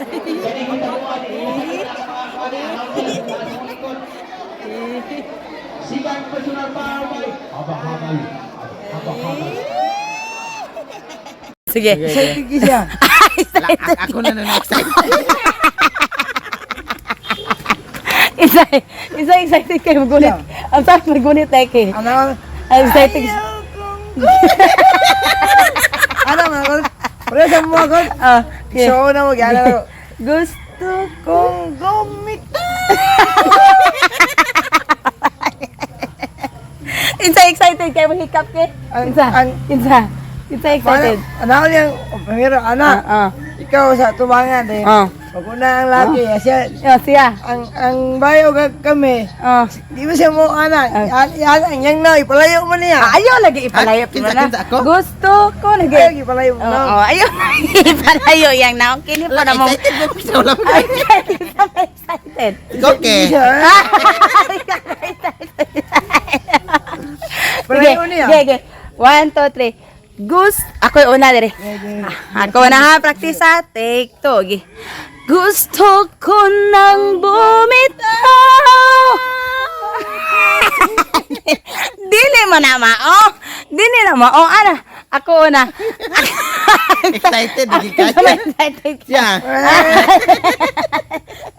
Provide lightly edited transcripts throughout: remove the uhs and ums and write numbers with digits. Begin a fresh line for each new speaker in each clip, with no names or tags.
Kani gitaguan ni sa mga kuan announcer para sa likod. Second personal foul by Habahabal. Habahabal.
Sige.
Excited siya.
Ako na na excited.
Isa, isa excited kayo magunit. Ang sarap magunit eh kay.
Ano?
Ang excited.
Ano man ako? Pero sa mga ko,
Ah, okay.
so na mo gano.
Gusto
Kung gumita.
Isa excited kayo mahikap ke? Isa. Isa. Isa excited.
Ano ano yang pero ana, ikaw sa tubangan din. Pag una ang laki, siya
Oh, siya.
ang bayo ka kami. Di ba siya mo ana? Yan ang yang na ipalayo mo niya.
Ah, ayaw lagi ipalayo
Ah, kinsa,
mo na.
kinsa ako?
Gusto ko lagi.
Ayaw ipalayo mo
Oo,
na.
oh, ayaw lagi ipalayo yang naong kini pa na mo.
Excited mo kasi wala mo.
Ay, excited, excited.
Ikaw ke.
Siya, Palayo niya.
Sige, sige. One, two, three. Goose. Ako yung una, dire. Ah, ako na ha, practice ha. Take two. Sige. Gusto ko nang bumitaw. Dili man na mao. Dili na mao. Ana, ako una.
Excited di ka.
Excited.
Siya.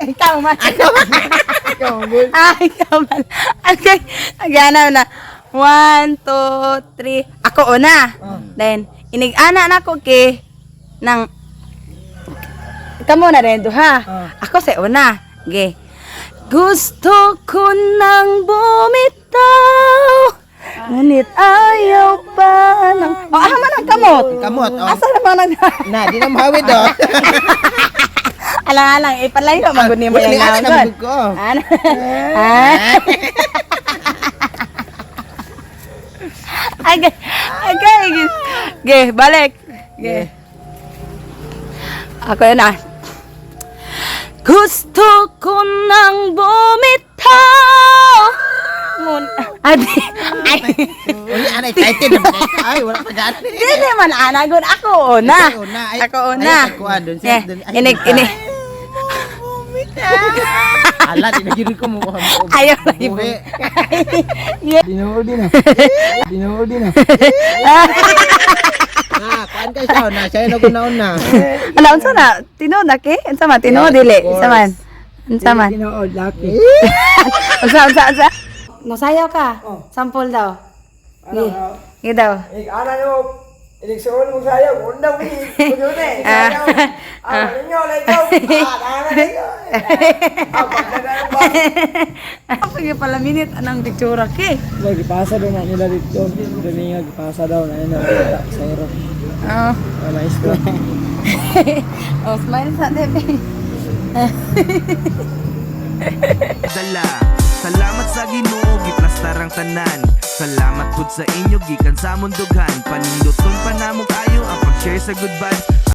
Ikaw man.
Ikaw, good.
Ah, ikaw man. Okay. Agana na. One, two, three. Ako una. Then, inig-ana na ko ke nang kamo na rin duha. Ako sa una. Ge. Gusto ko nang bumitaw. Ngunit ayaw pa ng... Oh, ah, man ang kamot.
Kamot, oh.
Asa naman ang...
Na, di na mahawid oh.
Alang-alang, ipalayo, maguni mo yung
Wala,
naon.
ana, magud ko.
Ano? Ah. Okay. Okay. Ge, balik. Ge. Ako yun ah. Gusto ko nang bumitaw. Ngun Adi. Ay.
Uli, ana excited na ba kayo? Ay, wala pa gani.
Dili man ana gud ako una.
Ikaw una. Ay,
Ako una.
ay, kuan, dun siya,
Yeah.
dun- ay,
Inig
dun ka.
ini.
Ala, di na gyud ko mo.
Ayaw lagi.
Buhi.
Tinuod din ah. Tinuod din ah.
Ah, kuan kay siya na, siya na una.
Ala unsa na? Tinuod na ke? Unsa man tinuod dili? Unsa man? Unsa man?
Tinuod laki.
Unsa unsa unsa? Musayaw ka. Sample daw.
Ano?
Sige daw.
Ik ana nyo, iligsuon mo sayo, undang mo kuno na eh. Sayaw. Ah, ninyo na ikaw. Ah, ana na ikaw. Ah, pagdadaan ba?
Pag pala minute anang picture ke.
Lagi pasa daw na nila dito. Dali nga gipasa daw na nila sa iro.
Oh.
Ah, maestro.
Oh, smile sa tepe.
Dala. Salamat sa Ginoo, giplastar ang tanan. Salamat pud sa inyo gikan sa mundughan. Paninduton pa namo kayo ang pag-share sa good vibes.